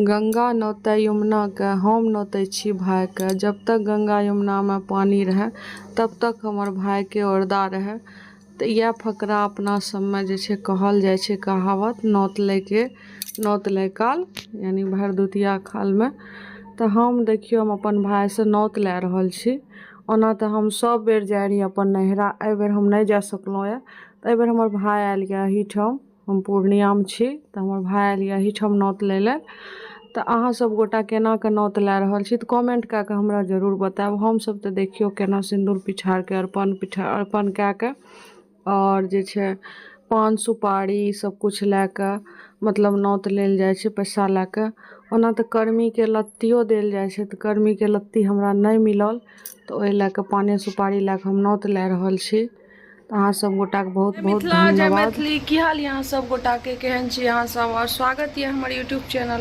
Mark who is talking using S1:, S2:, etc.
S1: गंगा नौतै यमुनाके, हम नौतै छी भाइके। जब तक गंगा यमुनामे पानि रहै तब तक हमर भाइके औरदा रहै। तऽ इएह फकरा अपना सबमे जे छै कहल जाइ छै, कहावत नौत लैके, नौत लै काल, यानि भरदुतिया कालमे। तऽ हम देखियौ, हम अपन भाइसँ नौत लए रहल छी। ओना तऽ हम सब बेर जाइ रहियै अपन नैहरा, एहिबेर हम नहि जा सकलहुँ यऽ। तऽ एहिबेर हमर भाइ आयल यऽ एहिठाम। हम पूर्णियामे छी तऽ हमर भाय आयल यऽ एहिठाम नौत लै लए। तऽ अहाँ सब गोटा केना कऽ नौत लए रहल छी, तऽ कमेन्ट कए कऽ हमरा जरूर बतायब। हमसब तऽ देखियौ केना सिन्दूर पिठारके अर्पण पिठार अर्पण कए कऽ आओर जे छै पान सुपारी सब किछु लए कऽ मतलब नौत लेल जाइ छै पैसा लए कऽ। ओना तऽ कर्मीके लत्तियो देल जाइ छै, तऽ कर्मीके लत्ती हमरा नहि मिलल, तऽ ओहि लए कऽ पाने सुपारी लए कऽ हम नौत लए रहल छी। तऽ अहाँ सब गोटाके बहुत बहुत
S2: मिथिला जय
S1: धन्यवाद।
S2: मैथिली। की हाल यऽ अहाँ सब गोटाके? केहन छी अहाँ सब? और स्वागत यऽ हमर यूट्यूब चैनल